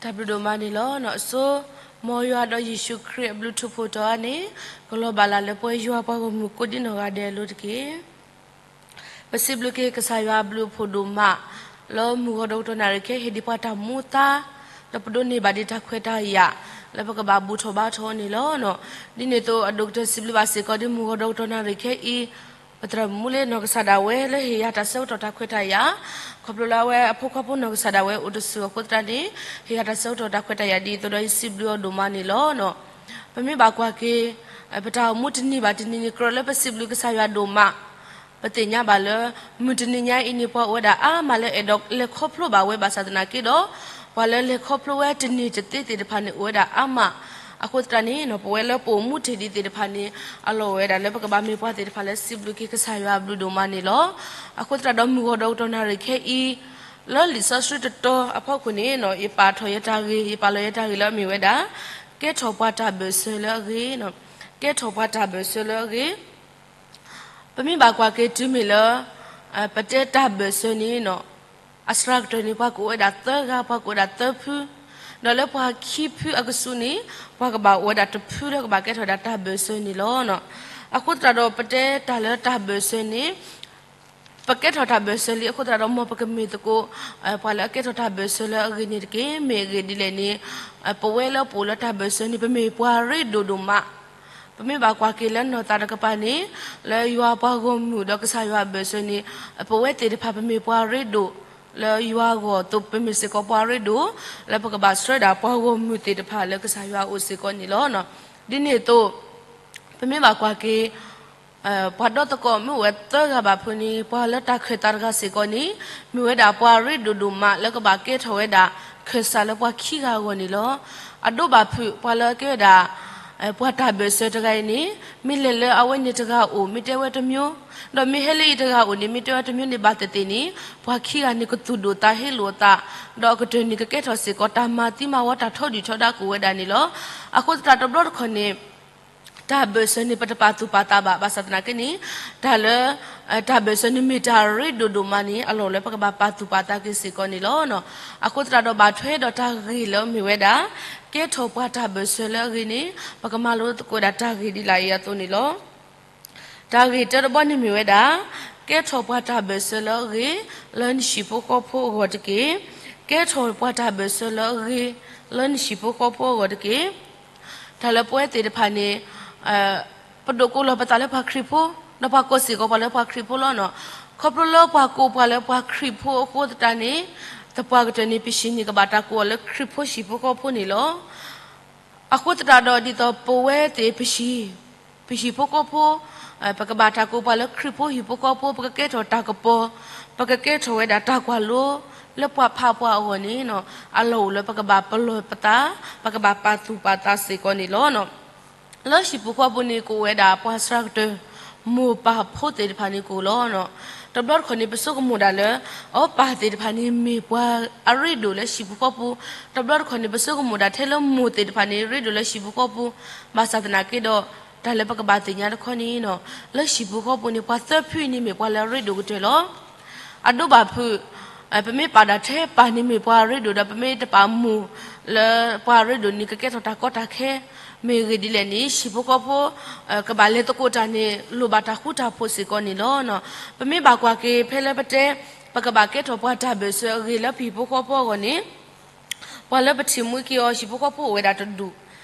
တၢ်ဘျုးဒိၣ်မးန့ၣ်လီၤ. အဆိ မ်ယွၤဒီးယ့ၣ်ၡူးခရံာ်အဘျုးထူးဖှိၣ်တီၤအါန့ၣ် ကလီၤဘၣ်လၢ်လၢပဝဲယွၤပှၤဂီၢ်မုၢ်ကိးဒံနီၢ်ဂၤဒဲးအလိၤတက့ၢ်. ပစံးဘျုးက့ၤကစၢ်ယွၤအဘျုးအဖှိၣ်ဒိၣ်မး လၢမုၢ်ဂီၤဒီးကတီၢ်နၣ်ရံၣ်ခဲအံၤ ဟ့ၣ်ဒံးပှၤတၢ်မူအသါ ဒီးပဒိးန့ၢ်ဘၣ်ဒံးတၢ်ခွဲးတၢ်ယာ် လၢပကဘၣ်ဘူၣ်ထီၣ်ဘါထီၣ်အီၤန့ၣ်လီၤ. ဒ်န့ၣ်အသိး အဒိၣ်ကတၢၢ်စံးဘျုးဘၣ်စ့ၢ်ကီးဒ်မုၢ်ဂီၤဒီးကတီၢ်နၣ်ရံၣ်ခဲအံၤ ပသရၣ်မုၣ်လၢနီၢ်ကစၢ်ဒၣ်ဝဲလၢဟ့ၣ်ယၤတၢ်ဆၢကတီၢ်တၢ်ခွဲးတၢ်ယာ် ခီဖျိလၢအဝဲအဖိခွါဖိနီၢ်ကစၢ်ဒၣ်ဝဲအိၣ်တဆူၣ်အဃိသတးန့ၣ် ဟ့ၣ်ယၤတၢ်ဆၢကတီၢ်တၢ်ခွဲးတၢ်ယာ်ဒ်သိးဒီးယစံးဘျုးအီၤဒိၣ်မးန့ၣ်လီၤ. ပမ့ၢ်ဘၣ်ကွၢ်က့ၤ ပတၢ်အိၣ်မူတနံၤဘၣ်တနံၤန့ၣ် ကြၢးလၢပစံးဘျုးကစၢ်ယွၤဒိၣ်မး ပသ့ၣ်ညါဘၣ်လၢ မုၢ်တနံၤညါအံၤန့ၣ် ပှၤအိၣ်ဝဲဒၣ်အါမးလၢအဲၣ်ဒိးလဲၤခီဖျိဘၣ်ဝဲဘၣ်ဆၣ်သနာ်က့ဒီး ပှၤလၢလဲၤခီဖျိဝဲတန့ၢ်တသ့သ့ၣ်တဖၣ်န့ၣ် အိၣ်ဝဲဒၣ်အါမး. အဃိသတးန့ၣ် ပဝဲလၢပအိၣ်မူတ့ၢ်ဒံးသ့ၣ်တဖၣ်န့ၣ် အလီၢ်အိၣ်ဝဲဒၣ်လၢပကဘၣ်မ့ၢ်ပှၤသ့ၣ်တဖၣ်လၢစံးဘျုးက့ၤကစၢ်ယွၤအဘျုးဒိၣ်မးန့ၣ်လီၤ. အဃိသတးဒီးမုၢ်ဂီၤဒီးကတီၢ်နၣ်ရံၣ်ခဲအံၤ လၢလံာ်စီဆှံတတီၤအဖီခိၣ်န့ၣ် ယပာ်ထီၣ်ယတၢ်ဂ့ၢ် ယပာ်လီၤယတၢ်ဂ့ၢ်လၢအမ့ၢ်ဝဲဒၣ် ကဲထီၣ်ပှၤတၢ်ဘၢၣ်စၢၤလၢအဂ့ၤ, ကဲထီၣ်ပှၤတၢ်ဘၢၣ်စၢၤလၢအဂ့ၤ ပမ့ၢ်ဘၣ်ကွၢ်က့ၤတုၤမ့ၢ်လၢ ပတဲတၢ်ဘၢၣ်စၢၤန့ၣ် အစှၤကတၢၢ်န့ၣ် ပှၤကအိၣ်ဝဲဒၣ်သၢဂၤ ပှၤကအိၣ်ဝဲဒၣ်သၢဖု, ဒီးလၢပှၤခံဖုအကဆူးန့ၣ် ပှၤကဘၣ်အိၣ်ဝဲဒၣ်တဖုလၢကဘၣ်ကဲထီၣ်ဝဲဒၣ်တၢ်ဘၢၣ်စၢၤန့ၣ်လီၤ. အဃိသတးဒီးပတဲတၢ်လၢတၢ်ဘၢၣ်စၢၤန့ၣ် ပကဲထီၣ်တၢ်ဘၢၣ်စၢၤလံအဃိသတးဒီး မ်ပကမ့ၢ်သကိး ပှၤလၢအကဲထီၣ်တၢ်ဘၢၣ်စၢၤလၢအဂ့ၤန့ၣ်တက့ၢ်. မ့ၢ်အဂ့ၢ်ဒ်လဲၣ်န့ၣ် ပဝဲလၢပအိၣ်လၢတၢ်ဘၢၣ်စၢၤန့ၣ် ပမ့ၢ်ပှၤရ့ဒိၣ်ဒိၣ်မး ပမ့ၢ်ဘၣ်ကွၢ်က့ၤလၢနီၢ်သးတကပၤန့ၣ် လၢယွၤပှၤဂီၢ်မုၢ်ဒီးကစၢ်ယွၤအဘၢၣ်စၢၤန့ၣ် ပဝဲသ့ၣ်တဖၣ်ပမ့ၢ်ပှၤရ့ဒိၣ် လၢယွၤအဂီၢ်အသိး ပမ့ၢ်စ့ၢ်ကီးပှၤရ့ဒိၣ် လၢပကဘၣ်ဆှၢဒၣ်ပှၤဂီၢ်မုၢ်သ့ၣ်တဖၣ်လၢကစၢ်ယွၤအအိၣ်စ့ၢ်ကီးန့ၣ်လီၤ. ဒ်န့ၣ်အသိး ပမ့ၢ်ဘၣ်ကွၢ်က့ၤ ပှၤဒီသကိးမ့ၢ်အိၣ်ဝဲသၢဂၤဘၣ်ဖုန့ၣ် ပှၤလၢတၢ်ခၢၣ်သးတဂၤစ့ၢ်ကီးန့ၣ် မ့ၢ်ဝဲဒၣ်ပှၤရ့ဒိၣ်ဒိၣ်မးလၢကဘၣ်ကဲထီၣ်ဝဲဒၣ် ခၢၣ်စးလၢပှၤခံဂၤအဂီၢ်န့ၣ်လီၤ. အဒိဘၣ်ဖုး ပှၤလၢကဲဝဲဒၣ် ပှၤတၢ်ဘၢၣ်စၢၤတဂၤအံၤန့ၣ် မ့ၢ်လဲၤလၢအဝဲန့ၣ်တဂၤအိၣ် မ့ၢ်တဲဝဲတမျိုး, ဒီးမ့ၢ်ဟဲလၢအံၤတဂၤအိၣ်န့ၣ် မ့ၢ်တဲဝဲတမျိုးန့ၣ် ဘၣ်သ့ၣ်သ့ၣ်န့ၣ် ပှၤခံဂၤန့ၣ်ကသူၣ်ဒိၣ်သးဟ့လိာ်အသး, ဒီးအကတၢၢ်န့ၣ်ကကဲထီၣ်စ့ၢ်ကီးတၢ်မၤသံမၤဝီတၢ်ထီဒုၣ်ထီဒါကအိၣ်ဝဲဒၣ်န့ၣ်လီၤ. အဃိသတးတဘျီတခီၣ်န့ၣ် တၢ်ဘၢၣ်စၢၤန့ၣ် ပတပာ်သူၣ်ပာ်သးဘၣ် ဘၣ်ဆၣ်သနာ်က့န့ၣ် တၢ်လၢ တၢ်ဘၢၣ်စၢၤန့ၣ်မ့ၢ်တၢ်ရ့ဒိၣ်ဒိၣ်မးန့ၣ် အလီၢ်လၢပကဘၣ်ပာ်သူၣ်ပာ်သးက့ၤစ့ၢ်ကီးန့ၣ်လီၤ. အဃိသတးဒီးဘၣ်ထွဲဒီးတၢ်ဂ့ၢ်လၢမ့ၢ်ဝဲဒၣ် ကဲထီၣ်ပှၤတၢ်ဘၢၣ်စၢၤလၢအဂ့ၤန့ၣ် ပကမၤလိသကိးဒၣ်တၢ်ဂ့ၢ်ဒ်လာ်အံၤအသိးန့ၣ်လီၤ. တၢ်ဂ့ၢ်တၢတဘီန့ၣ်မ့ၢ်ဝဲဒၣ် ကဲထီၣ်ပှၤတၢ်ဘၢၣ်စၢၤလၢအဂ့ၤ လၢနဟံၣ်ဖိဃီဖိအဂီၢ်တက့ၢ်. ကဲထီၣ်ပှၤတၢ်ဘၢၣ်စၢၤလၢအဂ့ၤ လၢနဟံၣ်ဖိဃီဖိအဂီၢ်တက့ၢ်. တၢ်လၢပဝဲသ့ၣ်တဖၣ်န့ၣ် ပဒိၣ်ကိးလီၤပသးလၢပှၤခရံာ်ဖိ, ဒီးပှၤကိးစ့ၢ်ကီးပှၤလၢပှၤခရံာ်ဖိလီၤ. ခီဖျိလၢပှၤကိးပှၤလၢပှၤခရံာ်ဖိအဃိသတးန့ၣ် သပှၢ်ကတၢၢ်န့ၣ် ပဟံၣ်န့ၣ်ကဘၣ်တၢ်ကိးအီၤလၢခရံာ်ဖိဟံၣ်ဖိဃီဖိန့ၣ်လီၤ. အဃိသတးဒီးဒ်သိးပဝဲသ့ၣ်ပဟံၣ်, ပဟံၣ်ဖိဃီဖိ, ပကဘၣ်တၢ်ကိးပှၤလၢခရံာ်ဖိဟံၣ်ဖိဃီဖိ, ပကကဲထီၣ်တၢ်ကပီၤ, ပကကဲထီၣ်ဝဲဒၣ်တၢ်ကွၢ်လိ လၢပှၤဖးပှၤအဂီၢ်န့ၣ် အလီၢ်အိၣ်လၢပကဘၣ်ပလီၢ်ပသး, ပကဘၣ်ပာ်သူၣ်ပာ်သးစ့ၢ်ကီးန့ၣ်လီၤ. လၢဟံၣ်ပူၤဃီပူၤန့ၣ် ကအိၣ်ဝဲဒၣ်ပှၤစှၤကတၢၢ် မိၢ်ပၢ်ဖိသ့ၣ်တဖၣ်န့ၣ်ကအိၣ်လီၤ. တဘျီတခီၣ်န့ၣ် ပဆိကမိၣ်ဒၣ်လၢ အပၢ်သ့ၣ်တဖၣ်န့ၣ်မ့ၢ်ပှၤအရ့ဒိၣ်လၢဟံၣ်ပူၤဃီပူၤ, တဘျီတခီၣ်န့ၣ် ပဆိကမိၣ်ဒၣ်ထဲလၢမိၢ်သ့ၣ်တဖၣ်န့ၣ် ရ့ဒိၣ်လၢဟံၣ်ပူၤဃီပူၤ, ဘၣ်ဆၣ်သနာ်က့ဒီး တၢ်လၢပကဘၣ်သ့ၣ်ညါတခီန့ၣ် လၢဟံၣ်ပူၤဃီပူၤန့ၣ် ပှၤသၢဖုအံၤန့ၣ်မ့ၢ်ပှၤလၢအရ့ဒိၣ်ကတၢၢ်လီၤ. အဒိဘၣ်ဖုး ပမ့ၢ်ပာ်ဒၣ်ထဲပၢ်န့ၣ်မ့ၢ်ပှၤအရ့ဒိၣ်ဒီး ပမ့ၢ်တပာ်မိၢ်လၢပှၤအရ့ဒိၣ်န့ၣ် ကကဲထီၣ်တၢ်ကီတၢ်ခဲ, မ့ၢ်ဂ့ၢ်ဒ်လဲၣ်န့ၣ် ဟံၣ်ဖိဃီဖိ ကဘၣ်လဲၤသကိးတၢ်န့ၣ် လိၣ်ဘၣ်တၢ်ဃူတၢ်ဖိးစ့ၢ်ကီးန့ၣ်လီၤ. ပမ့ၢ်ဘၣ်ကွၢ်က့ၤဖဲလၢပတဲ ပကဘၣ်ကဲထီၣ်ပှၤတၢ်ဘၢၣ်စၢၤအဂ့ၤလၢပဟံၣ်ဖိဃီဖိအဂီၢ်န့ၣ် ပှၤလၢပထံၣ်မှံက့ၤအီၤဟံၣ်ဖိဃီဖိအိၣ်ဝဲဒၣ်တဒူၣ်,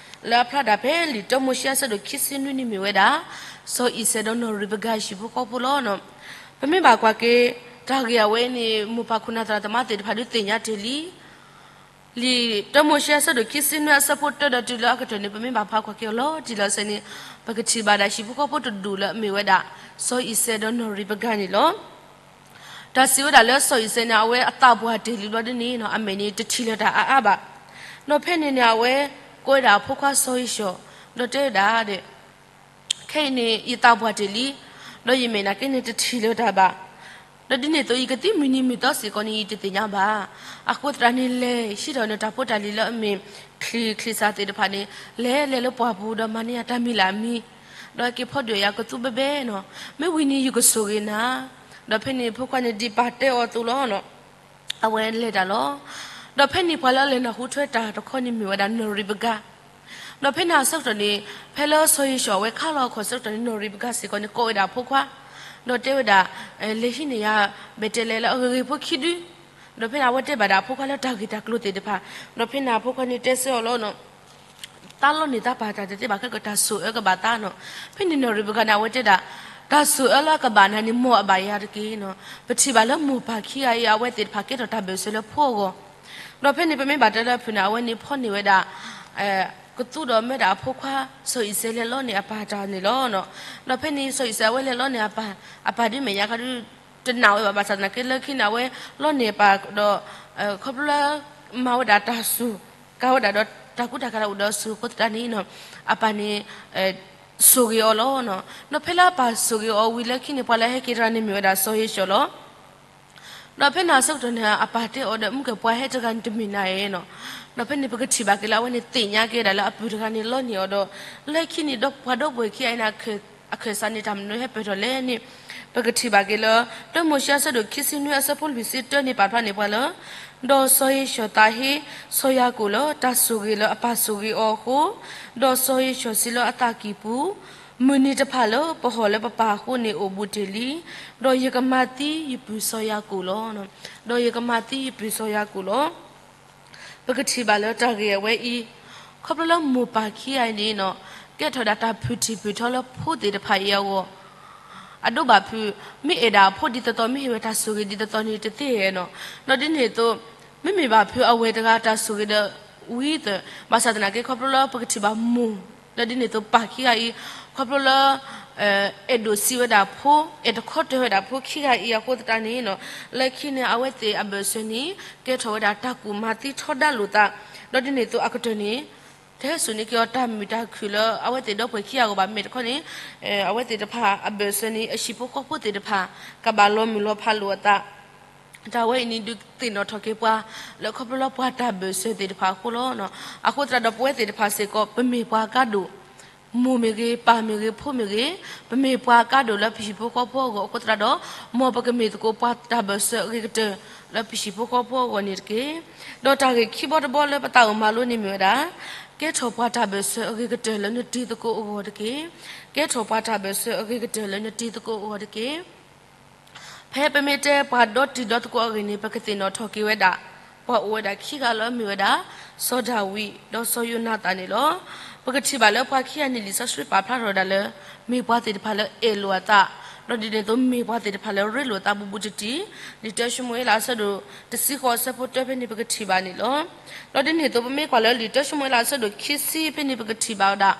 လၢအဖျါဒၣ်ဖဲလံာ်တၢမိၤၡ့အဆၢဒိၣ်ခံဆံနွံန့ၣ်မ့ၢ်ဝဲဒၣ် စီၤအံၤစဲးဒီးနီၢ်ရံးပကၤဟံၣ်ဖိဃီဖိလီၤ. ပမ့ၢ်ဘၣ်ကွၢ်က့ၤ တၢ်ဂ့ၢ်အဝဲန့ၣ် မိၢ်ပၢ်ခိၣ်နၢ်သရၣ်သမါသ့ၣ်တဖၣ်ဒုးသ့ၣ်ညါတ့ၢ်လံ. လံာ်တၢမိၤၡ့အဆၢဒိၣ်ခံဆံနွံအဆၢဖိတၢဒီးတုၤလၢအကတၢၢ်န့ၣ် ပမ့ၢ်ဘၣ်ဖးကွၢ်က့ၤအီၤလီၤတံၢ်လီၤဆဲးန့ၣ် ပကထံၣ်ဘၣ်ဒၣ်ဟံၣ်ဖိဃီဖိတဒူၣ်လၢအမ့ၢ်ဝဲဒၣ် စီၤအံၤစဲးဒီးနီၢ်ရံးပကၤန့ၣ်လီၤ. တၢ်စံးဝဲဒၣ်လၢစီၤအံၤစဲးန့ၣ် အဝဲအသးပှၢ်တ့ၢ်လံဘျီဒ်န့ၣ် အမဲာ်န့ၣ်တထံၣ်လၢၤတၢ်အါအါဘၣ်. ဒီးဖဲန့ၣ်န့ၣ် အဝဲကိးဝဲဒၣ်အဖိခွါစီၤဧ့ၡီၣ် ဒီးတဲဝဲဒၣ် ခဲအံၤန့ၣ် ယသးပှၢ်တ့ၢ်လံ, ဒီးယမဲာ်နာ်က့န့ၣ်တထံၣ်လၢၤတၢ်ဘၣ်. ဒီးဒ်န့ၣ်အသိး ယကသံမုၢ်နံၤမုၢ်သီစ့ၢ်ကီးန့ၣ် ယတသ့ၣ်ညါဘၣ်. အဃိသတးန့ၣ် လဲၤဟံးထီၣ်နတၢ်ဖိတၢ်လံၤလၢအမ့ၢ်ချံၣ်ချံၣ်စၢ်သ့ၣ်တဖၣ်န့ၣ် လဲၤလဲၤလၢပှၢ်ပူၤဒီးမၤန့ၢ်ယၤတၢ်မံၤလၢအမံၤ, ဒီးဟဲက့ၤဖီဒုးယၤကသူဘဲဘဲနီၤ, မ့ၢ်ဝံၤန့ၣ်ယကဆိၣ်ဂ့ၤနၤ. ဒီးဖဲန့ၣ်ဖိခွါန့ၣ်ဒံးပာ်တဲအီၤအသိးလီၤ. အဝဲလဲၤတၢ်လီၤ. ဒီးဖဲန့ၣ်ပှၤလၢအလဲၤနၢ်ဟူထွဲတၢ်တခီန့ၣ်မ့ၢ်ဝဲဒၣ်နီၢ်ရံးဘကၤ, ဒီးဖဲန့ၣ်အဆၢကတီၢ်န့ၣ် ဖဲလၢစီၤယ့ၣ်ၡီၣ်အဝဲခါလီၤအခီၣ်ဆၢကတီၢ်န့ၣ် နီၢ်ရံးဘကၤစ့ၢ်ကီးန့ၣ် ကိးဝဲဒၣ်အဖိခွါ, ဒီးတဲဝဲဒၣ်, လဲၤဟံးန့ၢ်ယၤ ဘ့းတဲလဲလၢအဂ့ၤဂ့ၤဖိခံဒု, ဒီးဖဲန့ၣ်အဝဲတဲဘၣ်ဒၣ်အဖိခွါလၢတၢ်ဂ့ၢ်တၢ်ကျိၤသ့ၣ်တဖၣ်, ဒီးဖဲန့ၣ်အဖိခွါန့ၣ်တဲဆၢအီၤလီၤ တၢ်လီၢ်န့ၣ်တၢ်ပာ်တၢ်တသ့ဘၣ် ခဲကတၢၢ်ဆိၣ်အၢကဘၣ်သးနီၤ. ဖဲန့ၣ်နီၢ်ရံးဘကၤန့ၣ် အဝဲတဲဒၣ်, တၢ်ဆိၣ်အၢလၢအကဘၣ်နၤန့ၣ် မ်အဘၣ်ယၤတက့ၢ်နီၤ. ပထံၣ်ဘၣ်လၢမိၢ်ပၢ်ခံဂၤအံၤ အဝဲသ့ၣ်တဖၣ်ကဲထီၣ်တၢ်ဘၢၣ်စၢၤလၢဖိအဂီၢ်, ဒီးဖဲန့ၣ်ပမ့ၢ်ဘၣ်တဲလၢအဖုၣ်န့ၣ် အဝဲန့ၣ်ဖီၣ်န့ၢ်ဝဲဒၣ် ကသူဒီးမၢဒၣ်အဖိခွါ စီၤအံၤစဲးလဲၤလီန့ၢ်အပၢ်တၢ်န့ၣ်လီၤ. ဒီးဖဲန့ၣ်စီၤအံၤစဲးအဝဲလဲၤလီန့ၢ်အပၢ်, အပၢ်ဒ်မဲာ်ညါခါဒု တနာ်ဝဲဘၣ် ဘၣ်ဆၣ်သနာ်က့လၢခံန့ၣ် အဝဲလီန့ၢ်အပၢ်ဒီး ခီဖျိလၢ မၤဝဲဒၣ်တၢ်စူၢ်ကါဝဲဒၣ်ဒီးတၢ်ကူတၢ်ကၤလၢအိၣ်ဒီးအစုအဃိသတးန့ၣ် အပၢ်န့ၣ် ဆိၣ်ဂ့ၤအီၤလီၤ. ဒီးဖဲလၢအပၢ်ဆိၣ်ဂ့ၤအီၤဝံၤလၢခံန့ၣ် ပှၤလၢအဟဲက့ၤတဂၤန့ၣ်မ့ၢ်ဝဲဒၣ်စီၤယ့ၣ်ၡီၣ်လီၤ. ဒီးဖဲန့ၣ်အဆၢကတီၢ်န့ၣ် အပၢ်တဲအီၤဒီး မုၣ်ကဲၢ်ပှၤဟဲတဂၤန့ၣ်တမ့ၢ်နၤဧါနီၤ. ဒီးဖဲန့ၣ်ပကထံၣ်ဘၣ်က့ၤလၢအဝဲန့ၣ်သ့ၣ်ညါက့ၤဝဲဒၣ်လၢအပုၢ်တဂၤန့ၣ်လီန့ၢ်အီၤဒီး လၢခံန့ၣ်ဒီးပှၤဒီပုၢ်ဝဲၢ်ခံဂၤအံၤန့ၣ် အခၢၣ်စးန့ၣ် တၢ်မနုၤဟဲပၢၢ်ထီၣ်လဲၣ်န့ၣ် ပကထံၣ်ဘၣ်က့ၤလၢ တၢမိၤၡ့အဆၢဒိၣ်ခံဆံနွံအဆၢဖိလွံၢ်ဆံတၢန့ၣ် ပာ်ဖျါန့ၢ်ပှၤလၢ ဒီးစီၤယ့ၣ်ၡီၣ်သးဟ့စီၤယၤကိာ်လၢတၢ်ဆိၣ်ဂ့ၤလၢအပၢ်ဆိၣ်ဂ့ၤအီၤအဃိ, ဒီးစီၤယ့ၣ်ၡီၣ်စံးလၢအသးကံၢ်ပူၤ, မုၢ်နံၤတဖၣ်လၢပဟီၣ်လၢပပၢ်အဃိန့ၣ်အိၣ်ဘူးတ့ၢ်လံ, ဒီးယကမၤသံယပုၢ်စီၤယၤကိာ်လီၤ. ဒီးယကမၤသံယပုၢ်စီၤယၤကိာ်လီၤ. ပကထံၣ်ဘၣ်လၢတၢ်ဂ့ၢ်အဝဲအံၤ ခီဖျိလၢမိၢ်ပၢ်ခံဂၤအံၤန့ၣ်နီၤ ကဲထီၣ်ဒၣ်တၢ်ဖုၣ်ထံၣ်ဖုၣ်ထီလၢဖိသ့ၣ်တဖၣ်အံၤအဂီၢ်, အဒိဘၣ်ဖုး မ့ၢ်အဲၣ်ဒၣ်အဖိဒ်သိးသိး မ့ၢ်ဟ့ၣ်ဝဲတၢ်ဆိၣ်ဂ့ၤဒ်သိးသိးန့ၣ်တသ့ဧါနီၤ. ဒီးဒ်န့ၣ်အသိး မ့မ့ၢ်ဘၣ်ဖုးအဝဲတဂၤတၢ်ဆိၣ်ဂ့ၤဒီးဝံသၢၣ်, ဘၣ်ဆၣ်သနာ်က့ ခီဖျိလၢပကထံၣ်ဘၣ်မိၢ် ဒီးဒ်န့ၣ်အသိးပၢ်ခံဂၤအံၤ ခီဖျိလၢ အဲၣ်ဒိးစံးဝဲဒၣ်ဖိ အဲၣ်တခီတၢၢ်ဝဲဒၣ်ဖိခံဂၤအံၤအဃိသတးန့ၣ်နီၤ လၢခံန့ၣ် အဝဲသ့ၣ်အဘၢၣ်စၢၤန့ၣ် ကဲထီၣ်ဝဲဒၣ်တၢ်ကူၣ်မၤသံထီဒါလိာ်သး, ဒီးဒ်န့ၣ်အသိးအကတၢၢ်န့ၣ် တဟဲစိာ်န့ၢ်က့ၤအီၤတၢ်မုာ်တၢ်ခုၣ်လၢအဝဲသ့ၣ်ဒီပုၢ်ဝဲၢ်ခံဂၤအဂီၢ်ဘၣ် မ့ၢ်တခီန့ၣ် အဝဲသ့ၣ်တဖၣ်အဘၢၣ်စၢၤန့ၣ် အဟံၣ်ဖိဃီဖိသ့ၣ်တဖၣ် ကဘၣ်လီၤမုၢ်လီၤဖးလိာ်အသး တၢ်ဝဲအံၤန့ၣ်ဒုးသ့ၣ်နီၣ်ထီၣ်က့ၤပှၤ လၢခီဖျိလၢပှၤတၢ်ဘၢၣ်စၢၤသ့ၣ်တဖၣ်အဃိလီၤ. အဃိသတးဒီးပဝဲသ့ၣ်တဖၣ်စ့ၢ်ကီး ပမ့ၢ်ပှၤအကါဒိၣ်, မိၢ်မ့ၢ်ဂ့ၤ, ပၢ်မ့ၢ်ဂ့ၤ, ဖိမ့ၢ်ဂ့ၤ, ပမ့ၢ်ပှၤအကါဒိၣ်လၢပဟံၣ်ဖိဃီဖိအဂီၢ်အဃိသတးဒီး မ်ပကမ့ၢ်သကိးပှၤတၢ်ဘၢၣ်စၢၤအဂ့ၤကတၢၢ် လၢပဟံၣ်ဖိဃီဖိအဂီၢ်န့ၣ်တက့ၢ်. ဒီးတၢ်ဂ့ၢ်ခံဘီတဘီလၢပသးအိၣ်မၤလိန့ၣ်မ့ၢ်ဝဲဒၣ် ကဲထီၣ်ပှၤတၢ်ဘၢၣ်စၢၤအဂ့ၤကတၢၢ်လၢနတံၤသကိးအဂီၢ်တက့ၢ်. ကဲထီၣ်ပှၤတၢ်ဘၢၣ်စၢၤအဂ့ၤကတၢၢ်လၢနတံၤသကိးအဂီၢ်တက့ၢ်. ဖဲပမ့ၢ်တဲပှၤဒီတံၤဒီသကိးအဂ့ၢ်န့ၣ် ပကသ့ၣ်နီၣ်ထီၣ်က့ၤဝဲဒၣ် ပှၤအိၣ်ဝဲဒၣ်ခံဂၤလၢအမ့ၢ်ဝဲဒၣ် စီၤဒၤဝံး ဒီးစီၤယိၤနၤသၣ်န့ၣ်လီၤ. ပကထံၣ်ဘၣ်လၢပှၤခံဂၤန့ၣ် လံာ်စီဆှံပာ်ဖျါထီၣ်ဝဲဒၣ်လၢ မ့ၢ်ပှၤသ့ၣ်တဖၣ်လၢအဲၣ်လိာ်အသး, ဒီးဒ်န့ၣ်အသိးမ့ၢ်ပှၤသ့ၣ်တဖၣ်လၢရ့လိာ်အသးဘူးဘူးတံၢ်တံၢ်, လံာ်တၢၡမူၤအ့လးအဆၢဒိၣ်တဆံဃိးအဆၢဖိတၢဖဲန့ၣ် ပကထံၣ်ဘၣ်န့ၣ်လီၤ. ဒီးဒ်န့ၣ်အသိးပမ့ၢ်ကွၢ်လၢလံာ်တၢၡမူၤအ့လးအဆၢဒိၣ်ခံဆံဖဲန့ၣ် ပကထံၣ်ဘၣ်ဝဲဒၣ်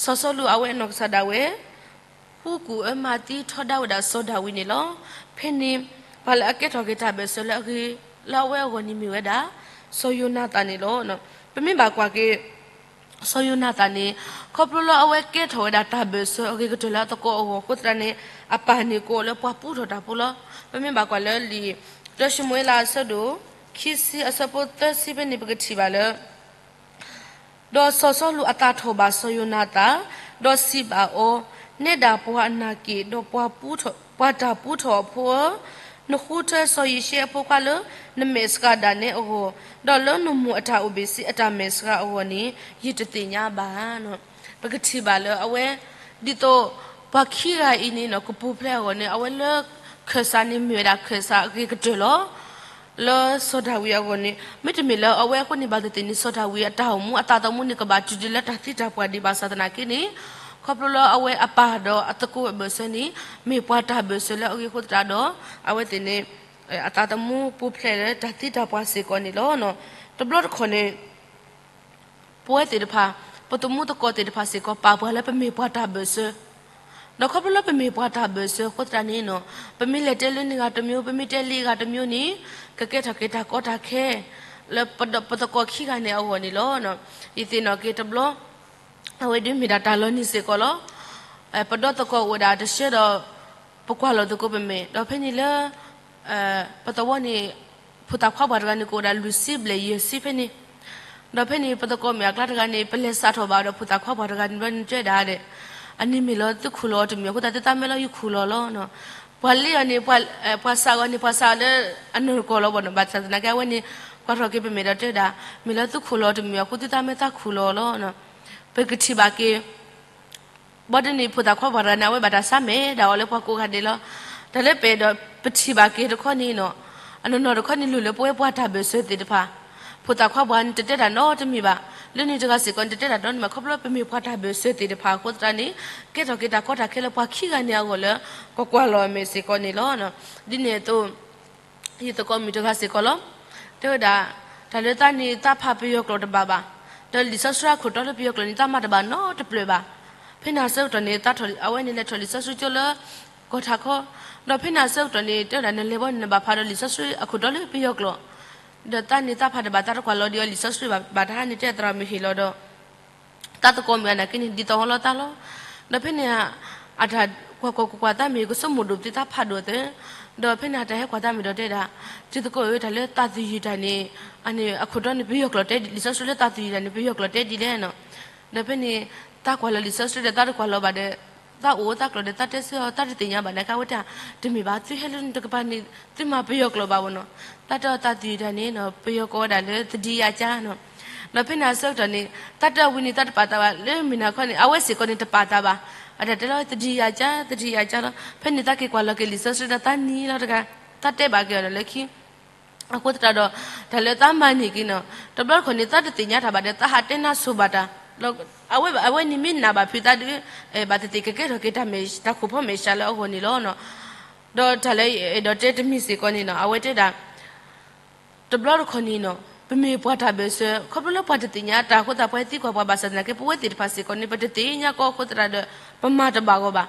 စီၤစီလူးအဝဲအနီၢ်ကစၢ်ဒၣ်ဝဲ ဃုကူၣ်အၢမၤသံထီဒါဝဲဒၣ်စီၤဒၤဝံးန့ၣ်လီၤ. ဖဲန့ၣ် ပှၤလၢအကဲထီၣ်က့ၤတၢ်ဘၢၣ်စၢၤလၢအဂ့ၤ လၢအဝဲအဂီၢ်န့ၣ်မ့ၢ်ဝဲဒၣ် စီၤယိၤနၤသၣ်န့ၣ်လီၤ. ပမ့ၢ်ဘၣ်ကွၢ်က့ၤ စီၤယိၤနၤသၣ်န့ၣ် ခီဖျိလၢအဝဲကဲထီၣ်ဝဲဒၣ်တၢ်ဘၢၣ်စၢၤအဂ့ၤကတၢၢ်လၢအသကိးအဂီၢ်အဃိသတးန့ၣ် အပၢ်န့ၣ်ကိးအီၤလၢပှၤပူထီၣ်တၢ်ဖိလီၤ. ပမ့ၢ်ဘၣ်ကွၢ်လၢလံာ်တၢၡမူၤအ့လးအဆၢဒိၣ် ခံဆံအဆၢဖိသၢဆံဖဲန့ၣ် ပကထံၣ်ဘၣ်လၢ ဒီးစီၤစီလူးအသးထီၣ်ဘၣ်စီၤယိၤနၤသၣ်, ဒီးစံးဘၣ်အီၤ, နဲဒၣ်ပှၤအနၢ်က့ၣ်, ဒီးပှၤတၢ်ပူထီၣ်အဖိဧၢ, နဃုထၢစီၤယံၤၡဲအဖိခွါလၢ နမဲာ်ဆှးဒၣ်နဲအဂီၢ်, ဒီးလၢနမိၢ်အတၢ်အိၣ်ဘ့ၣ်ဆ့အတၢ်မဲာ်ဆှးအဂီၢ်န့ၣ် ယတသ့ၣ်ညါဘၣ်. ပကထံၣ်ဘၣ်လၢအဝဲ ဒ်သိး ပှၤခံဂၤအံၤန့ၣ်နီၤ ကပူၤဖျဲးအဂီၢ်န့ၣ် အဝဲလၢခၢၣ်စးန့ၣ်မ့ၢ်ဝဲဒၣ်ခၢၣ်စးအဂ့ၤကတၢၢ်လီၤ. လၢစီၤဒၤဝံးအဂီၢ်န့ၣ် မ့တမ့ၢ်လၢအဝဲအဃိန့ၣ်ဘၣ်သ့ၣ်သ့ၣ်န့ၣ် စီၤဒၤဝံးအတၢ်အိၣ်မူအသးသမူန့ၣ် ကဘၣ်တုၤဒံးလၢတၢ်သံတၢ်ပှၢ်ဒံးဘၣ်ဆၣ်သနာ်က့န့ၣ် ခီဖျိလၢအဝဲအပၢ်ဒီးအသကိးအဘၢၣ်စၢၤန့ၣ် မ့ၢ်ပှၤတၢ်ဘၢၣ်စၢၤလၢအဂ့ၤအဃိသတးဒီး အဝဲသ့ၣ်န့ၣ် အသးသမူပူၤဖျဲးလၢတၢ်သံတၢ်ပှၢ်စ့ၢ်ကီးန့ၣ်လီၤ. တဘျီတခီၣ်န့ၣ် ပဝဲသ့ၣ်တဖၣ် ပသမူသကိးသ့ၣ်တဖၣ်စ့ၢ်ကီး ပာ်ပှၤလၢပမ့ၢ်ပှၤတၢ်ဘၢၣ်စၢၤ, ဒီးခီဖျိလၢပမ့ၢ်ပှၤတၢ်ဘၢၣ်စၢၤအဃိသတးန့ၣ်နီၤ ပမ့ၢ်လဲၤတဲလၢန့ၢ်ဂၤတမံၤ ပမ့ၢ်တဲလံဂၤတမံၤန့ၣ် ကကဲထီၣ်က့ၤတၢ်ကီတၢ်ခဲ လၢပသကိးခံဂၤန့ၣ်အဂီၢ်န့ၣ်လီၤ. ယသ့ၣ်နီၣ်က့ၤတဘျီ အဝဲဒၣ်မ့ၢ်ဒၣ်တၢ်လီၤနံၤစ့ၢ်ကီးလီၤ. ပဒီသကိးအိၣ်ဝဲဒၣ်တဆၢဒီး ပကွၢ်လီၤသကိးပမဲာ် ဒီးဖဲန့ၣ်လၢ ပသဝီန့ၣ် ဖိသၣ်ခွါပှၢ်တဂၤန့ၣ် ကအိၣ်ဒၣ်လွံၢ်ဆံဘျဲၣ်ယဲၢ်ဆံဖဲန့ၣ်, ဒီးဖဲန့ၣ် ပသကိးမဲာ်အကျါတဂၤန့ၣ် ပလဲၤစးထီၣ်ဘၣ်ဒီးဖိသၣ်ခွါပှၢ်တဂၤန့ၣ် ဘျီန့ၣ်တဲဒၣ်ဒီး အန့ၣ်မ့ၢ်လီၤသုခူၣ်လီၤအီၤတမံၤအဃိသတး သုသးမ့ၢ်လီၤယခူၣ်လီၤလီၤ. ပှၤလ့အီၤန့ၣ် ပှၤစးအီၤန့ၣ် ပှၤစးအီၤလၢအနီၢ်ကီၢ်လီၤဘၣ်နီၤ ဘၣ်ဆၣ်သနာ်က့အဝဲန့ၣ် ကွၢ်ထီၣ်က့ၤပမဲာ်ဒီးတဲဝဲဒၣ်, မ့ၢ်လၢသုခူၣ်လီၤတမုာ်အဃိ သုသးမ့ၢ်သးခူၣ်လီၤလီၤ. ပကထံၣ်ဘၣ်က့ၤ ဘၣ်ဆၣ်န့ၣ် ဖိသၣ်ခွါပှၤတဂၤန့ၣ် အဝဲဘၣ်တၢ်ဆါမဲာ်ဒၣ်အီၤလၢပှၤကိးဂၤဒဲးလီၤ. တၢ်လၢပအဲၣ်ဒိးပထံၣ်ဘၣ်က့ၤတခီန့ၣ်နီၤ, အနီၢ်နီၢ်တခီန့ၣ် လိၣ်လၢပဝဲပှၤတၢ်ဘၢၣ်စၢၤသ့ၣ်တဖၣ်, ဖိသၣ်ခွါပှၤန့ၣ် တတဲတၢ်နီတမံၤဘၣ်, လၢန့ၣ်တဂၤစ့ၢ်ကီးန့ၣ် တတဲတၢ်နီတမံၤဘၣ်, ခီဖျိလၢပမ့ၢ်ပှၤတၢ်ဘၢၣ်စၢၤသ့ၣ်တဖၣ်အဃိသတးန့ၣ် ကဲထီၣ်က့ၤတၢ်ကီတၢ်ခဲလၢပှၤခံဂၤန့ၣ်အဂီၢ်လၢ ကကွၢ်လီၤအမဲာ်စ့ၢ်ကီးန့ၣ်လီၤ. ဒ်န့ၣ်အသိး ယသကိးမုၣ်တဂၤစ့ၢ်ကီးလီၤ. တဲဝဲဒၣ်, တၢ်လၢသးန့ၣ် သးဖးပယီၤကျိာ်တဘၣ်ဘၣ်, ဒီးလံာ်စီဆှံအခိၣ်တီလၢပယီၤကျိာ်န့ၣ် သးမၤတဘၣ်နီတပျၢၢ်ဘၣ်. ဖဲန့ၣ်အဆၢကတီၢ်န့ၣ် အဝဲန့ၣ်လဲၤထီၣ်လံာ်စီဆှံကၠိလၢ ကီၢ်ထးခီ, ဒီးဖဲန့ၣ်အဆၢကတီၢ်န့ၣ် တဲဝဲဒၣ် နလဲၤဘီန့ၣ် နဘၣ်ဖးဒီးလံာ်စီဆှံအခိၣ်တီလၢပယီၤကျိာ်, ဒီးသးန့ၣ်သးဖးတဘၣ် သးတကွၢ်လီၤဒံးအီၤလံာ်စီဆှံဘၣ် ဘၣ်တဟါန့ၣ် တဲသရၣ်မုၣ်ဟ့ၣ်လီၤဒီး သးသကိးမုၣ်အနာ်က့န့ၣ် ဒ်သိးဟီလီၤသးလီၤ. ဒီးဖဲန့ၣ် အတၢ်ကွၢ်ကွၢ်ကွၢ်ကွၢ်သးမ့ၢ် ကဆိကမိၣ်ဒိၣ်ပသ့သးဖးဒိၣ်သ့, ဒီးဖဲန့ၣ် အတၢ်ဟဲကွၢ်သးမ့ၢ်ဒီးတဲဒၣ်, တံၤသကိးဧၢ တၢ်လၢသးသယုၢ်တၢ်န့ၣ် အန့ၣ်အခိၣ်တီန့ၣ် ပယီၤကျိာ်တဲဒ်လဲၣ်, လံာ်စီဆှံလၢသးသယုၢ်တၢ်န့ၣ် ပယီၤကျိာ်တဲဒ်လဲၣ်နီၤ. ဒီးဖဲန့ၣ် သးကွၢ်လီၤလံာ်စီဆှံဒီး သးတကွၢ်လီၤဘၣ်ဒီး သးအိၣ်သးကျိၤဒီး သးတဲဆၢအီၤ သးတသ့ၣ်ညါဘၣ်နာ်က့ အဝဲတဲ တမ့ၢ်ဘၣ် သုဟဲလၢနတကပၤန့ၣ် သုမၤပယီၤကျိာ်ဘၣ်ဝဲနီၤ. သးတဲအီၤသးသယုၢ်တၢ်န့ၣ်နီၤ ပယီၤကိးဝဲဒၣ်လၢ သဒံယၤကၠါနီၤ. ဒီးဖဲန့ၣ်အဆၢကတီၢ်န့ၣ် သးတဲအဝံၤန့ၣ် သးတပာ်သးဘၣ်လၢမုၢ်နၤခီန့ၣ် အဝဲစ့ၢ်ကီးန့ၣ်တပာ်သးဘၣ်. အတၢ်တဲလီၤ သဒံယၤကၠါ သဒံယၤကၠါလီၤ. ဖဲန့ၣ်သးက့ၤကွၢ်လီၤက့ၤလံာ်စီဆှံဒီး သးနံၤလီၤတဂၤ, သးတဲဘၣ်က့ၤအီၤဒီးလၢခံ အဃိသတးဒီး တၢ်လၢသးမၤန့ၢ်က့ၤနီၤ တဘျီတခီၣ်န့ၣ် သးတသ့ၣ်ညါတၢ်ဘၣ်ဒီး သးဟးတဲနါဆိၣ်ဘၣ်တၢ်, အဝဲန့ၣ်မ့ၢ်နာ်ဘၣ်ဖုးသးဒီး ဘၣ်သ့ၣ်သ့ၣ်ကကဲထီၣ်က့ၤတၢ်မဲာ် တၢ်ခိၣ်ဖီမဲာ်ဆှးလၢအဂီၢ်န့ၣ်လီၤ. ဒီးတၢ်လၢအဲၣ်ဒိးတဲတမံၤစ့ၢ်ကီးန့ၣ်နီၤ အဝဲတဲဒၣ် တဘျီတခီၣ်န့ၣ်နီၤ ပမ့ၢ်ပှၤတၢ်ဘၢၣ်စၢၤ ခီဖျိလၢပှၤတသ့ၣ်ညါတၢ်အဃိသတး ပှၤဟဲသံကွၢ်ပှၤဘၣ်ဆၣ်သနာ်က့ ပဝဲသ့ၣ်တဖၣ်စ့ၢ်ကီးန့ၣ် ပတသ့ၣ်ညါကီအဃိသတးဒီး ပမၤတဘၣ်ဂီၢ်ဘၣ်.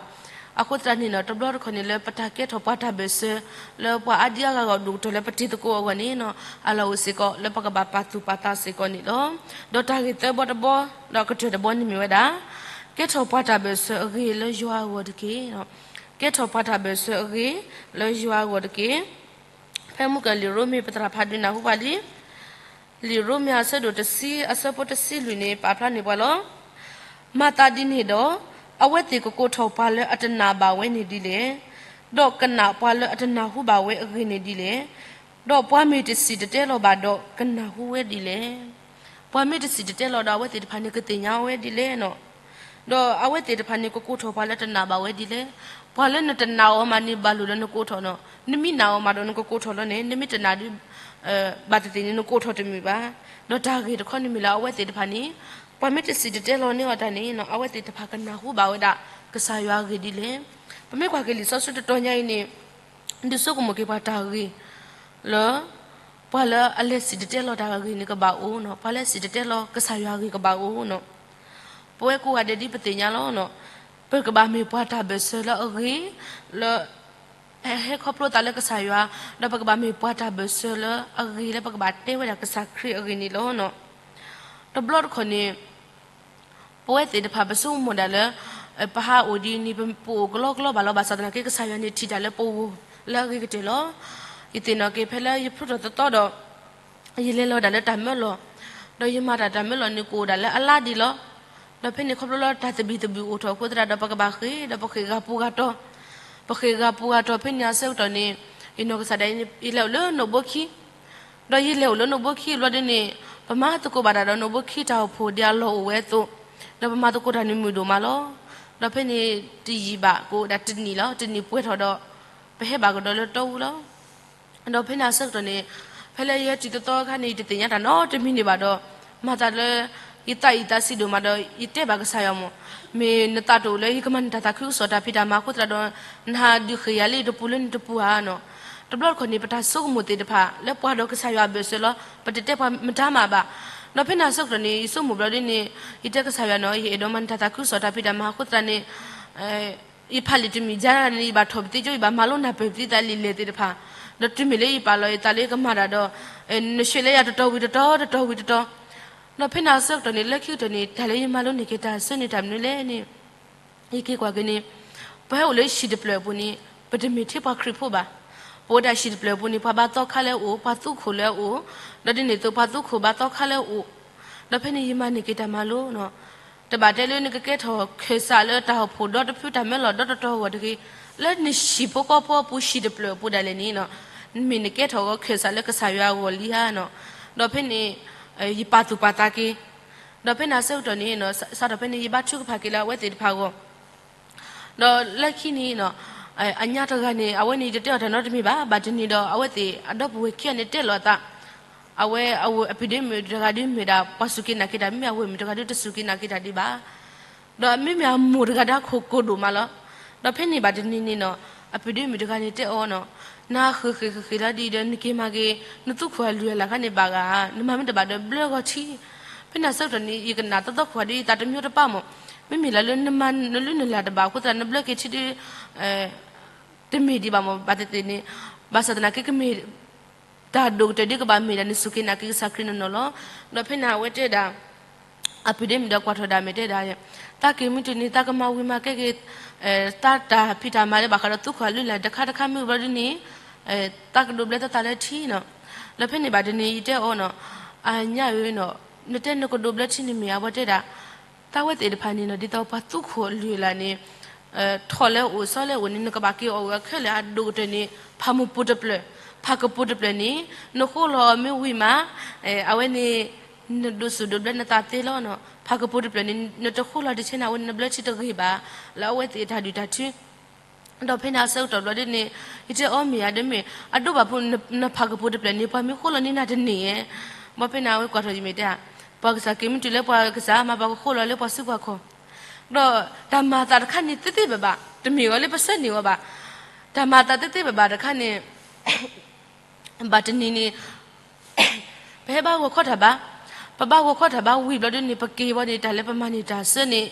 အဃိသတးန့ၣ်နီၤ တဘျီတခီၣ်န့ၣ်လၢပတၢ်ကဲထီၣ်ပှၤတၢ်ဘၢၣ်စၢၤ လၢပှၤအါဒံအါဂၤဂီၢ်ဒိၣ်ကတၢၢ်လၢပတံၤသကိးအဂီၢ်န့ၣ်နီၤ အလီၢ်အိၣ်စ့ၢ်ကီးလၢပကဘၣ်ပာ်သူၣ်ပာ်သးစ့ၢ်ကီးန့ၣ်လီၤ. ဒီးတၢ်ဂ့ၢ်သၢဘီတဘီ ဒီးကတၢၢ်တဘီန့ၣ်မ့ၢ်ဝဲဒၣ် ကဲထီၣ်ပှၤတၢ်ဘၢၣ်စၢၤအဂ့ၤလၢယွၤအဂီၢ်တက့ၢ်. ကဲထီၣ်ပှၤတၢ်ဘၢၣ်စၢၤအဂ့ၤလၢယွၤအဂီၢ်တက့ၢ်. ဖဲမုၢ်ကလံာ်ရိမ့ၤ ပသရၣ်ဖးဒုးနၢ်ဟူပှၤလံ. လံာ်ရိမ့ၤအဆၢဒိၣ်တဆံ အဆၢဖိတဆံလွံၢ်န့ၣ် ပာ်ဖျါန့ၢ်ပှၤလီၤ. မၤသးဒ်န့ၣ်ဒီး အဝဲသ့ၣ်ကကိးထီၣ်ပှၤလၢအတနာ်ဘၣ်ဝဲန့ၣ်ဒ်လဲၣ်, ဒီးကနာ်ပှၤလၢအတနၢ်ဟူဘၣ်ဝဲအဂ့ၢ်န့ၣ်ဒ်လဲၣ်. ဒီးပှၤမ့ၢ်တစံၣ်တဲၤတဲလီၤဘၣ်ဒီး ကနၢ်ဟူဝဲဒ်လဲၣ်. ပှၤမ့ၢ်တစံၣ်တဲၤတဲလီၤဒီး အဝဲသ့ၣ်တဖၣ်န့ၣ် ကသ့ၣ်ညါဝဲဒ်လဲၣ်နီၤ. ဒီးအဝဲသ့ၣ်တဖၣ်န့ၣ် ကကိးထီၣ်ပှၤလၢတနာ်ဘၣ်ဝဲဒ်လဲၣ်. ပှၤလၢနတနာ်အီၤမးန့ၣ် ဘၣ်လိၣ်လၢနကိးထီၣ်နီၤ. နမ့ၢ်နာ်အီၤမးဒီး နကကိးထီၣ်လီၤန့ၣ်, နမ့ၢ်တနာ်ဒုး ဘၣ်သ့ၣ်သ့ၣ်န့ၣ် နကိးထီၣ်တမုာ်ဘၣ်. ဒီးတၢ်ဂ့ၢ်တခီန့ၣ်မ့ၢ်လၢ အဝဲသ့ၣ်တဖၣ်န့ၣ် ပှၤမ့ၢ်တစံၣ်တဲၤတဲလီၤန့ၢ်အီၤတၢ်န့ၣ်နီၤ အဝဲသ့ၣ်တဖၣ်ကနၢ်ဟူဘၣ်ဝဲဒၣ် ကစၢ်ယွၤအဂ့ၢ်ဒ်လဲၣ်. ပမ့ၢ်ကွၢ်က့ၤလံာ်စီဆှံတတီၤညါအံၤန့ၣ် ဒုးဆိကမိၣ်က့ၤပှၤတၢ်ဂ့ၢ်လၢ ပှၤလၢအလဲၤစံၣ်တဲၤတဲလီၤတၢ်ဂ့ၢ်န့ၣ်ကဘၣ်အိၣ်နီၤ, ပှၤလၢစံၣ်တဲၤတဲလီၤကစၢ်ယွၤအဂ့ၢ်ကဘၣ်အိၣ်နီၤ. ပဝဲကိးဂၤဒဲးဒ်ပသ့ၣ်ညါလီၤနီၤ, ပကဘၣ်မ့ၢ်ပှၤတၢ်ဘၢၣ်စၢၤလၢအဂ့ၤ, လၢ ဟဲခီဖျိသးလၢကစၢ်ယွၤ, ဒီးပကဘၣ်မ့ၢ်ပှၤတၢ်ဘၢၣ်စၢၤလၢအဂ့ၤ လၢပကဘၣ်တဲဝဲဒၣ်ကစၢ်ခရံာ်အဂ့ၢ်န့ၣ်လီၤနီၤ. တဘျီတခီၣ်န့ၣ် ပဝဲသ့ၣ်တဖၣ် ပဆိကမိၣ်ဒၣ်လၢ ပဟးအိၣ်ဒ်အံၤန့ၣ် ပအိၣ်ကလီကလီဘၣ်လီၤ. ဘၣ်ဆၣ်သနာ်က့ ကစၢ်ယွၤန့ၣ်ထံၣ်တၢ်လၢပဂီၢ်လၢအဂ့ၤကတၢၢ်လီၤ. ယသ့ၣ်နီၣ်က့ၤ ဖဲလၢယဖျိထီၣ်သီသီဒီး ယလဲၤလီၤဒၣ်လၢတၢ်မၢလီၢ်, ဒီးယမၤတၢ်တၢ်မၢလီၢ်န့ၣ် ကအိၣ်ဒၣ်လၢအလါဒံးလီၤ. ဒီးဖဲန့ၣ်ခီဖျိလၢတၢ်သဘံၣ်သဘုၣ်အိၣ်ထီၣ်အဃိသတးဒီး ပကဘၣ်ဃ့ၢ်, ဒီးပဃ့ၢ်ဂၤပူၤဂၤတီၤ, ပဃ့ၢ်ဂၤပူၤဂၤတီၤ ဖဲန့ၣ်အဆၢကတီၢ်န့ၣ် ယနီၢ်ကစၢ်ဒၣ်အံၤ ယလဲၤအိၣ်လၢနိၣ်ဘိခံ ဒီးယလဲၤအိၣ်လၢနိၣ်ဘိခံဘျီဒ်န့ၣ် ပမၤသကိးဘၣ်တၢ်ဒီးနိၣ်ဘိခံတၢ်အိၣ်ဖှိၣ်ဒ်အလီၢ်အိၣ်ဝဲအသိး, ဒီးပမၤသကိးတၢ်န့ၣ်မုာ်ဒိၣ်မးလီၤ. ဒီးဖဲန့ၣ်တယံာ်ဘၣ်ကအိၣ်ဒၣ်တနံၣ်လီၤ, တနံၣ်ပှဲၤထီၣ်ဒီး ပဟဲဘၣ်ကဒီးလၢတီအူလီၤ. ဒီးဖဲန့ၣ်အဆၢကတီၢ်န့ၣ် ဖဲလၢယဟဲတုၤသီသီအခါန့ၣ် ယတသ့ၣ်ညါတၢ်နီတမံၤန့ၣ်ဘၣ်ဒီး မၤသးလၢ ယသးအံၣ်သးဆံးဒိၣ်မးဒီး ယတဲဘၣ်ကစၢ်ယွၤမး, မ့ၢ်နသးတအိၣ်လၢယကမၤနတၢ်သးခုကစီၣ်တၢ်ဖံးတၢ်မၤအဃိသတးဒီး နဟးဒုးဃ့ၢ်ယၤလၢယတပူၤလၢနတပူၤဧါနီၤ. တဘျီတခီၣ်န့ၣ် ပတၢ်ဆိကမိၣ်သ့ၣ်တဖၣ် လၢပှၤဒီးကစၢ်ယွၤအဘၢၣ်စၢၤလီၤ, ပတတဲပှၤမတၤမးဘၣ်. ဒီးဖဲန့ၣ်အဆၢကတီၢ်န့ၣ် ယဆိကမိၣ်ဘျီဒ်န့ၣ် ယတဲကစၢ်ယွၤနီၤ, ယအဲၣ်ဒိးမၤနတၢ်သးခုကစီၣ်တၢ်ဖံးတၢ်မၤအဃိသတးန့ၣ် ယဖးလံာ်တမံၤယါန့ၣ် ယဘၣ်ထီၣ်ပသံကၠိ ယဘၣ်မၤလိနၢ်ပၢၢ်ပသံသးလံာ်လဲၢ်သ့ၣ်တဖၣ်, ဒီးတုၤမ့ၢ်လၢယပာ်လီၤယသးလၢယကမၤတၢ်ဒီး နဆှၢလၢယၤတတီၤဝံၤတတီၤ တတီၤဝံၤတတီၤ, ဒီးဖဲန့ၣ်အဆၢကတီၢ်န့ၣ် လၢခံကတၢၢ်န့ၣ် တၢ်လၢယမၤလိန့ၢ်က့ၤတၢ်ဆၢန့ၣ်တၢ်မနုၤလဲၣ်န့ၣ် ယက့ၤကွၢ်က့ၤန့ၣ် ပဟဲအိၣ်လၢဟံၣ်တဖျၢၣ်အပူၤန့ၣ် ပတမ့ၢ်ထဲပှၤခရံာ်ဖိဘၣ်. ပဝဲဒၣ်ဟံၣ်တဖျၢၣ်အပူၤန့ၣ် ပှၤဘါသီခါလၢအအိၣ်, ပှၤသူခိၣ်လၢအအိၣ်, ဒီးဒ်န့ၣ်အသိးပှၤသူခိၣ်ဘါသီခါလၢအအိၣ်, ဒီးဖဲန့ၣ်ယမၤန့ၢ်က့ၤတၢ်မၤလိနီၤ. တဘၣ်တဲလၢနကကဲထီၣ်ခၢၣ်စးလၢတၢ်အိၣ်ဖှိၣ်ဒီတဖုတၢ်မၢလီၢ်ဒီတတီၤအဂီၢ်တဂ့ၤ, လၢနဟံၣ်ဖိဃီဖိအပူၤ ဟံၣ်တဖျၢၣ်အပူၤဒၣ်လဲာ်န့ၣ် မ့ၢ်နကဲထီၣ်ဂီၤခၢၣ်စးလၢကစၢ်ယွၤအဂီၢ်လံဧါနီၤ. ဒီးဖဲန့ၣ် ယပာ်သူၣ်ပာ်သးက့ၤ, ဒီးဖဲန့ၣ်အဆၢကတီၢ်န့ၣ် စးထီၣ်ဖဲန့ၣ် ယဘါထုကဖၣ်က့ၤလၢအဝဲသ့ၣ်တဖၣ်အဂီၢ်, ဒီးလၢခံန့ၣ် အညါတဂၤန့ၣ် အဝဲန့ၣ်ယတတဲအီၤတၢ်နီတမံၤဘၣ်, ဘၣ်တနံၤဒီး အဝဲသ့ၣ်အဒီပုၢ်ဝဲၢ်ခံဂၤန့ၣ်တဲလီၤအသး, အဝဲအဝဲအပုၢ်ဒ့မုၣ်တဂၤဒုးမ့ၢ်ဒၣ် ပှၤစူၢ်က့ၤနာ်က့ၤတၢ်, မ့မ့ၢ်အဝဲၢ်မုၣ်တဂၤဒုးတစူၢ်က့ၤနာ်က့ၤတၢ်ဒံးဘၣ်. ဒီးမ့မ့ၢ်အမိၢ်တဂၤဒီးအခိၣ်ကိၢ်ဒိၣ်မးလီၤ. ဒီးဖဲန့ၣ်ဘၣ်တနံၤန့ၣ်နီၤ အပုၢ်ဒ့မုၣ်တဂၤန့ၣ်တဲအီၤနီၤ, နဃ့ၢ်ဃ့ၢ်ဃ့ၢ်ဃ့ၢ်လီၤဒ်အံၤဒီး နက့ၤမၤက့ၤ နသူခိၣ်အလုၢ်အလၢ်ခါန့ၣ်ဘၣ်ဂၤ, နမၤမ့ၢ်တဘၣ်ဒီးဘျၢဂီၤထံ. ဖဲန့ၣ်အဆၢကတီၢ်န့ၣ် ယကနၣ်သီသီခိၣ်ဒီး ယသးတမံတပၢ်မး, မ့မ့ၢ်လၢလၢနမၤနလုၢ်နလၢ်တဘၣ်အဃိသတး နဘျၢက့ၤထံဒုး တမ့ၢ်ဒံးဘၣ်မး ဘၣ်သ့ၣ်သ့ၣ်န့ၣ်, ဘၣ်ဆၣ်သနာ်က့ကမ့ၢ် တၢ်ဒိၣ်ကတၢၢ်ဒ်ကဘၣ်မ့ၢ်ဒၣ် နစူၢ်က့ၤနာ်က့ၤကစၢ်ခရံာ်နီၢ်နီၢ်လီၤ. ဒီးဖဲန့ၣ်အဝဲတဲဒၣ် အပုၢ်ဒ့မုၣ်ဒီးကွၢ်ထီၣ်ဒၣ်မ့ၢ်တဲဒၣ်, သးက့ၤမုၢ်တနံၤ သးကမၤဝံၤမၤကဲက့ၤ သးတၢ်ဖံးတၢ်မၤလၢဘၣ်ဃးဒီးသူခိၣ်အလုၢ်အလၢ်တခါတခါမ့ၢ်ဘျီဒ်န့ၣ် သးကဒိးဘျၢသးလၢထံနီၤ. ဒီးဖဲန့ၣ်ဘၣ်တနံၤ ယတဲအီၤနီၤ, အညါဧၢနီၤ, နတဲနကဒိးဘျၢထံန့ၣ်မ့ၢ်ဧါ, အဝဲတဲဒၣ် သးဝဲသ့ၣ်တဖၣ်န့ၣ်နီၤ ဒ်သိးပှၤသူခိၣ်အလုၢ်အလၢ်န့ၣ် ထီၣ်လၢအအိၣ်ဆီလၢအအိၣ်န့ၣ် နကဘၣ်က့ၤအီၣ်ဝဲခဲလၢာ်အဒိၣ်ကတၢၢ်န့ၣ် ဖးမုၢ်ပူၤတဖျၢၣ်, ဖးကပူၤတဖျၢၣ်န့ၣ် နဃိလီၤအီၤမ့ၢ်ဝံၤမး အဝဲန့ၣ် နဒိးစူၣ်ဒိးဘျၢနသးသ့လီၤနီၤ. ဖးကပူၤတဖျၢၣ်န့ၣ် နတဃိလီၤတဆဲန့ၣ် အဝဲန့ၣ်နဘျၢထံတဂ့ၤဘၣ် လၢအဝဲသ့ၣ်အတၢ်ဒုၣ်တၢ်ထု ဒီးဖဲန့ၣ်အဆၢကတီၢ်ဘျီဒ်န့ၣ် ယတဲအီၤမ့ၢ်ဧါဒီးမ့ၢ် အဒိဘၣ်ဖိ နဖးကပူၤတဖျၢၣ်န့ၣ် ပှၤမ့ၢ်ဃိလီၤန့ၢ်နၤတန့ၢ်ဧါ. ဘၣ်ဖဲန့ၣ်အဝဲကွၢ်ထီၣ်ယမ့ၢ်တဲ, ပှၤကစၢ်က့ၤမုၢ်တုၤလၢပှၤကစၢ်မၤပှၤကဃိလီၤလၢပှၤစုပှၤခီၣ် ဒီးတၢ်မၤအသးတခါန့ၣ်သ့သ့ဘၣ်ဘၣ်, တမ့ၢ်အီၤလၢပဆၢန့ၢ်အီၤဘၣ်. တၢ်မၤအသးသ့သ့ဘၣ်ဘၣ်တခါန့ၣ် ဘၣ်တနံၤန့ၣ် ပဟဲဘါဂီၤခီတၢ်ဘါ, ပဘါဂီၤခီတၢ်ဘါဝံၤဘျီဒ်န့ၣ် ပက့ၤဝဲန့ၣ် တၢ်လၢပမၤန့ၢ်တၢ်ဆၢန့ၣ်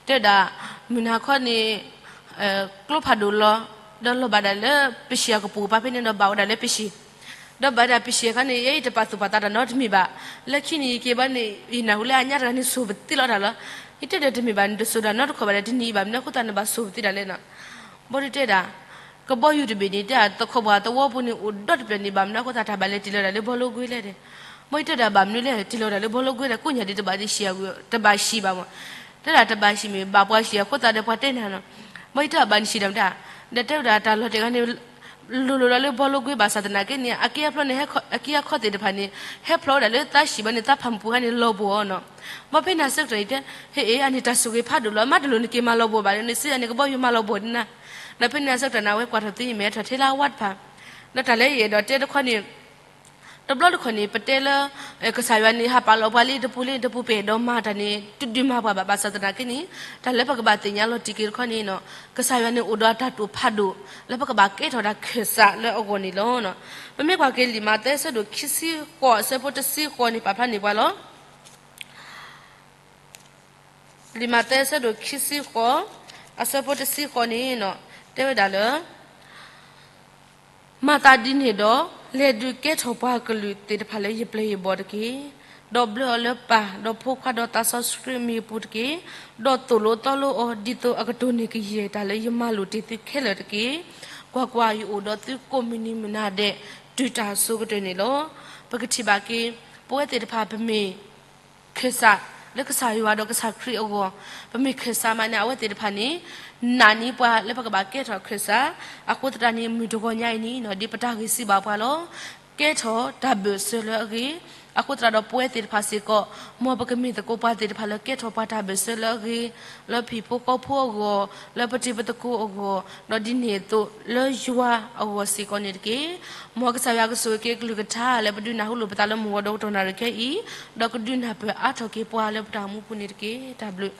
တဲဒၣ် မုၢ်နၤခီန့ၣ် ကျိဖးဒိၣ်လီၤ, ဒီးလီၤဘၣ်ဒၣ်လၢပရှံၣ်အကပူၤပၤဖဲန့ၣ်ဒီးဘၣ်ဝဲဒၣ်လၢပရှံၣ်, ဒီးဘၣ်ဒၣ်ပရှံၣ်အခါန့ၣ် ယဲယတပာ်သူၣ်ပာ်သးတၢ်နီတမံၤဘၣ်. လၢခံန့ၣ် ယက့ၤဘၣ်န့ၣ် ယနၢ်ဟူလၢအညါတဂၤန့ၣ် စိာ်ပသံလီၤတၢ်လီၤ. ယတဲဒီးတမ့ၢ်ဘၣ် နတစိာ်တၢ်နီတခီၣ်ဘၣ်ဒီး တနံၤအံၤဘၣ်မနုၤအဃိသတးနဘၣ်စိာ်ပသံတၢ်လဲၣ်နီၤ. ဘၣ်ဒုးတဲဒၣ် ကဘီယူၤတဘ့ၣ်န့ၣ် တဲဒၣ်သခီပှၤသဝီပူၤန့ၣ် အိၣ်ဒီတဖျၢၣ်န့ၣ် ဘၣ်မနုၤအဃိသတးတၢ်ဘၣ်လဲၤတ့ၢ်လီၤဒၣ်လၢဘီလိကွ့လဲၣ်ဒီး, ဘၣ်ယတဲဒၣ်ဘၣ်မနုၤလဲၣ် တ့ၢ်လီၤဒၣ်လၢဘီလိကွ့ဒီး ကိးညါဒ်တဘၣ်တံၢ်ဆံၣ်အဂုၤ တဘၣ်ဆံၣ်ဘၣ်မး, တဲဒၣ်တဘၣ်ဆံၣ်မ့ၢ် ဘၣ်ပှၤဆံၣ်အဃိသတးဒီးပှၤတဲနၤနီၤ. ဘၣ်ယတဲဒၣ်ဘၣ်နဆံၣ်ဒီးမတၤ, ဒီးတဲဝဲဒၣ်တၢ်လီၢ်တဂၤန့ၣ် လိၤလိၤလီၤလၢဘီလိကွ့ဘၣ်ဆၣ်သနာ်က့န့ၣ် အက့အခီၣ်န့ၣ် အက့အခီၣ်သ့ၣ်တဖၣ်န့ၣ် ဟဲဖျိးဝဲဒၣ်လၢသးဆံၣ်ဘၣ်န့ၣ် သးဖးမုၢ်ပူၤခါန့ၣ်လီၤဘှီးအီၤနီၤ. ဘၣ်ဖဲန့ၣ်အဆၢကတီၢ်အံၤတဲ ဟ့ၣ်အ့ၣ် အန့ၣ်တၢ်ဆိၣ်ဂ့ၤဖးဒိၣ်လီၤ မ့ၢ်တလိၣ်နက့ၤမၤလီၤဘှီးဘၣ်ဒီး နစ့အန့ၣ်ကဘီယူၤမၤလီၤဘှီးန့ၣ်နၤ. ဒီးဖဲန့ၣ်အဆၢကတီၢ်န့ၣ် အဝဲကွၢ်ထီၣ်သ့ယမဲထီၣ်ထဲလၢအဝါတဖၣ်, ဒီးတၢ်လၢယအဲၣ်ဒိးတဲတခီန့ၣ် တဘျီတခီၣ်န့ၣ် ပတဲလၢ ကစၢ်ယွၤန့ၣ် ဟးပာ်လီၤပှၤလၢတပူၤလၢတပူၤ ပအဲၣ်ဒိးမၤတၢ်န့ၣ် တဒုးမၤပှၤဘၣ် ဘၣ်ဆၣ်သနာ်က့န့ၣ် တၢ်လၢပကဘၣ်သ့ၣ်ညါလီၤတံၢ်က့ၤတခီန့ၣ် ကစၢ်ယွၤန့ၣ်အိၣ်ဒီးအတၢ်တိာ်ဖးဒိၣ် လၢပကဘၣ်ကဲထီၣ်တၢ်ခၢၣ်စးလၢအဂီၢ်န့ၣ်လီၤ. ပမ့ၢ်ကွၢ်က့ၤလံာ်မးသဲအဆၢဒိၣ်ခံဆံဃိး အဆၢဖိတဆံဃိးန့ၣ် ပာ်ဖျါန့ၢ်ပှၤလီၤ. လံာ်မးသဲအဆၢဒိၣ်ခံဆံဃိး အဆၢဖိတဆံဃိးန့ၣ် တဲဝဲဒၣ်လၢ မၤသးဒ်န့ၣ်ဒီး လဲၤဒုးကဲထီၣ်ပှၤကလုာ်သ့ၣ်တဖၣ်လၢယပျဲၢ်ယဘီၣ်တက့ၢ်. ဒီးဘျၢအီၤလၢပၢ်, ဒီးဖိခွါ, ဒီးသးစီဆှံမံၤပူၤတက့ၢ်. ဒီးသိၣ်လိသီလိအီၤ ဒ်သိးအကတိၢ်န့ၢ်ကယဲၢ်တၢ်လၢယမၤလိာ်တ့ၢ်သုခဲလၢာ်တက့ၢ်. ကွၢ်ကွၢ်, ယအိၣ်ဒီးသုကိးမုၢ်နံၤမုၢ်နၤဒဲး တုၤတၢ်အစိၤကတၢၢ်န့ၣ်လီၤ. ပကထံၣ်ဘၣ်က့ၤ ပဝဲသ့ၣ်တဖၣ်ပမ့ၢ် ခၢၣ်စးလၢကစၢ်ယွၤဒီးကစၢ်ခရံာ်အဂီၢ်, ပမ့ၢ်ခၢၣ်စးမးန့ၣ် အဝဲသ့ၣ်တဖၣ်န့ၣ် နာ်န့ၢ်ပှၤလၢပကဘၣ်ကဲထီၣ်ခၢၣ်စး, အဃိသတးန့ၣ် မုၢ်တဂီၤညါအံၤန့ၣ် ဒ်ပတၢ်ဂ့ၢ်စံးဘၣ်ပှၤလီၤ. ကဲထီၣ်တၢ်ဘၢၣ်စၢၤလၢအဂ့ၤ, အဃိသတးဒီးပဝဲသ့ၣ်တဖၣ်စ့ၢ်ကီး မ်ပကမ့ၢ်သကိးပှၤသ့ၣ်တဖၣ်လၢကဲထီၣ်ပှၤတၢ်ဘၢၣ်စၢၤလၢအဂ့ၤ, လၢဖံးဖိဃီဖိအဂီၢ်, လၢပတံၤပသကိးအဂီၢ်, ဒီးဒ်န့ၣ်အသိးလၢယွၤအဂီၢ်စ့ၢ်ကီးန့ၣ်တက့ၢ်. မ်ကစၢ်ယွၤကဆိၣ်ဂ့ၤက့ၤကလုၢ်ကထါလၢပဒုးနၢ်ဟူလိာ်ပသးလၢမုၢ်ဂီၤဒီးကတီၢ်နၣ်ရံၣ်ခဲအံၤ, ဒီးကဒုးနၢ်ပၢၢ်အါထီၣ်က့ၤပှၤလၢပတၢ်အိၣ်မူပူၤန့ၣ်တက့ၢ်. တၢ်ဘျုး